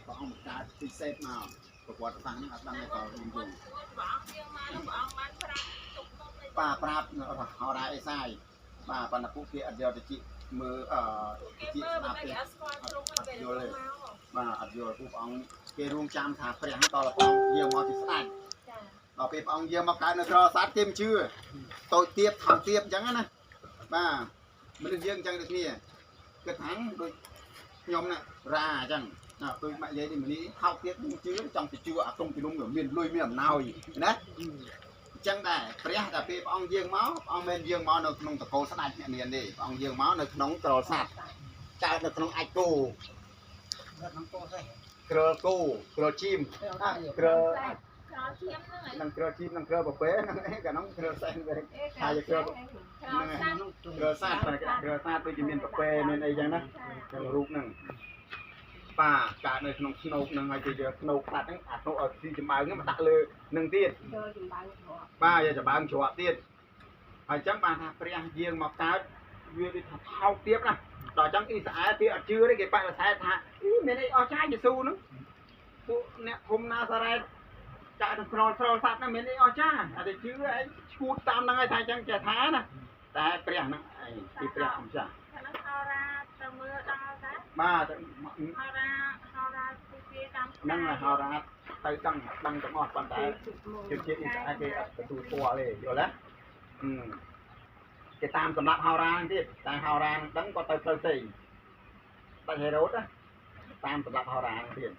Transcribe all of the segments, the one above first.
ព្រះអង្គបង្កើតពិសេសមកប្រវត្តិសាស្ត្រហ្នឹងអត់ដឹងទេតខ្ញុំយល់ ព្រះអង្គយាងមកនោះព្រះអង្គបានប្រាប់ទុកមុន បាទប្រាប់ហោរាអេសាយបាទប៉ុន្តែពួកគេអត់យកទៅជីមើលអឺ គេ ជី មើល ស្ដាប់ទេ តែគេអត់ស្គាល់ទ្រង់ពេលមក បាទអត់យល់ពួកព្រះអង្គគេរួមចាំថាព្រះហ្នឹងដល់ព្រះអង្គយាងមកពីស្ដេច ចា ដល់ពេលព្រះអង្គយាងមកកើតនៅក្រសត្វគេមិនជឿតូចទៀបថោកទៀបអញ្ចឹងណាបាទមនុស្សយើងអញ្ចឹងដូចគ្នាគិតថាដូចខ្ញុំណារ៉ាអញ្ចឹងណាដូចម៉ាក់យាយនេះមនីថោកទៀបមិនជឿចង់ទៅជឿអាតុងពីនំវាមានលុយមានអំណោយណាអញ្ចឹងដែរព្រះតែពេលព្រះអង្គយាងមកព្រះអង្គមិនយាងមកនៅក្នុងតកូលស្ដេចអ្នកនាងទេព្រះអង្គយាងមកនៅក្នុងក្រសត្វកើតនៅក្នុងអាចគោ ក្នុងពោះទេ ក្រគោក្រជីមក្រ ក្រឈាមហ្នឹងឯង នឹងក្រជីមនឹងក្រប្រពែហ្នឹងអីកាលនោះក្រសែនវិញ ក្រសត្វ ក្រសាតក្រសាតដូចជាមានប្រពែមានអីចឹងណាចឹងរូបហ្នឹងប៉ាកើតនៅក្នុងស្នូកហ្នឹងហើយគេយកស្នូកផ្លាត់ហ្នឹងអាស្នូកឲ្យស៊ីចម្បើងហ្នឹងមកដាក់លើនឹងទៀត ចូលចម្បាំងច្រក បាទយកចម្បើងច្រកទៀតហើយចឹងបានថាព្រះយាងមកកើតវាដូចថាថោកទៀតណាដល់ចឹងអ៊ីស្រាអែលគេអត់ជឿទេគេបដិសេធថាអីមានអីអស្ចារ្យយេស៊ូហ្នឹងពួកអ្នកភូមិណាសារ៉េតចាក់ទៅក្រលស្រលសត្វហ្នឹងមានអីអស្ចារ្យអត់ទៅជឿឯងឈួតតាមហ្នឹងហើយថាចឹងចេះថាណាតែព្រះហ្នឹងឯងពីព្រះអម្ចាស់ ខាងហ្នឹងហោរាទៅមើលដល់តា បាទ ហោរាហោរាពីគេតាម ហ្នឹងហើយហោរាទៅដឹងដឹងទាំងអស់ប៉ុន្តែជនជាតិអ៊ីស្រាអែលគេអត់ទទួលស្គាល់ទេយល់ទេគេតាមសម្រាប់ហោរាហ្នឹងទៀតតែហោរាហ្នឹងដឹងក៏ទៅផ្លូវផ្សេងដាច់ហេរ៉ូតណាតាមសម្រាប់ហោរាហ្នឹងទៀត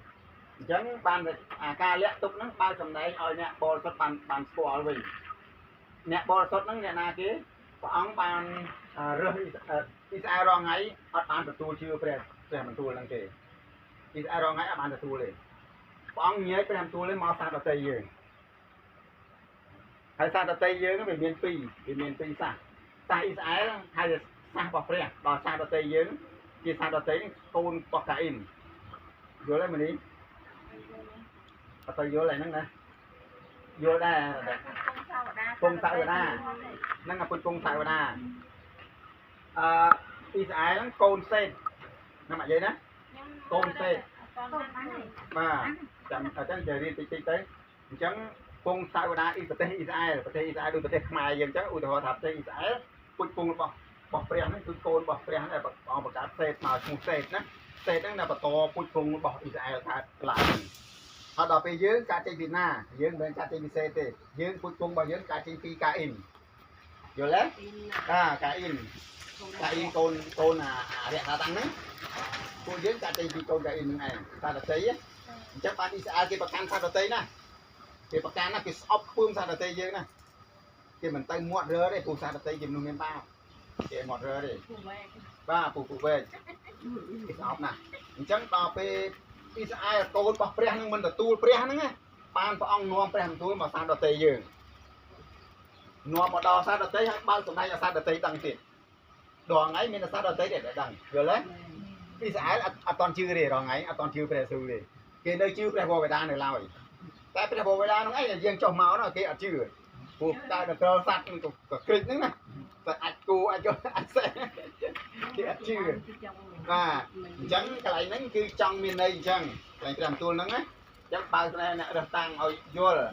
អញ្ចឹងបានអាការលាក់ទុកហ្នឹងបើសម្ដែងឲ្យអ្នកបរិសុទ្ធបានបានស្គាល់វិញអ្នកបរិសុទ្ធហ្នឹងអ្នកណាគេព្រះអង្គបានរើសអ៊ីស្រាអែលរាល់ថ្ងៃអត់បានទទួលជឿព្រះព្រះបន្ទូលហ្នឹងទេអ៊ីស្រាអែលរាល់ថ្ងៃអត់បានទទួលទេព្រះអង្គញែកព្រះបន្ទូលនេះមកសាសដតីយើងហើយសាសដតីយើងវាមានពីរវាមានពីរសាសសាសអ៊ីស្រាអែលហើយសាសរបស់ព្រះដល់សាសដតីយើងជាសាសដតីកូនរបស់កាអ៊ីនយល់ទេមនីអត់ទៅយល់អីហ្នឹងណាយល់ដែរ ពងសាវតាពងសាវតាហ្នឹងអាពុជពងសាវតាអឺអ៊ីស្រាអែលហ្នឹងកូនសេតហ្នឹងមកនិយាយណាកូនសេត កូនបានហើយ បាទចាំអញ្ចឹងจะរៀនតិចតិចទៅអញ្ចឹងពងសាវតាអ៊ីប្រទេសអ៊ីស្រាអែលប្រទេសអ៊ីស្រាអែលដូចប្រទេសខ្មែរយើងអញ្ចឹងឧទាហរណ៍ថាប្រទេសអ៊ីស្រាអែលពុជពងរបស់ព្រះហ្នឹងគឺកូនរបស់ព្រះហ្នឹងព្រះអង្គបង្កើតសេតមកឈ្មោះសេតណាសេតហ្នឹងនៅបន្តពុជពងរបស់អ៊ីស្រាអែលកើតឡើងហើយដល់ពេលយើងកើតចេញពីណាយើងមិនមែនកើតចេញពីសេតទេយើងពុជពងរបស់យើងកើតចេញពីកាអ៊ីនយល់ទេបាទកាអ៊ីនកាអ៊ីនកូនកូនអារក្សតាំងហ្នឹងពួកយើងកើតចេញពីកូនកាអ៊ីនហ្នឹងឯងតាដតីអញ្ចឹងបានអ៊ីស្រាអែលគេប្រកាន់សាសដតីណាគេប្រកាន់ណាគេស្អប់ខ្ពើមសាសដតីយើងណាគេមិនទៅមាត់រើទេព្រោះសាសដតីគេមនុស្សមានបាបគេមាត់រើទេបាទពូពូវែកគេស្អប់ណាស់អញ្ចឹងដល់ពេលអ៊ីស្រាអែលកូនរបស់ព្រះនឹងមិនទទួលព្រះហ្នឹងណាបានព្រះអង្គនាំព្រះបន្ទូលមកសាសដតីយើងនាំមកដល់សាសដតីហើយបើកសម្ដែងឲ្យសាសដតីដឹងទៀតដល់ថ្ងៃមានសាសដតីដែលដឹងយល់ទេអ៊ីស្រាអែលអត់តន់ជឿទេដល់ថ្ងៃអត់តន់ជឿព្រះយេស៊ូវទេគេនៅជឿព្រះវរបិតានៅឡើយតែព្រះវរបិតានោះឯងយើងចុះមកនោះគេអត់ជឿព្រោះតែដល់ក្រសត្វក៏ក្រិចហ្នឹងណាតែអាចគោអាចអាចសេះគេអត់ជឿបាទអញ្ចឹងកន្លែងហ្នឹងគឺចង់មានន័យអញ្ចឹងកន្លែងព្រះបន្ទូលហ្នឹងណាអញ្ចឹងបើកស្នេហ៍អ្នករើសតាំងឲ្យយល់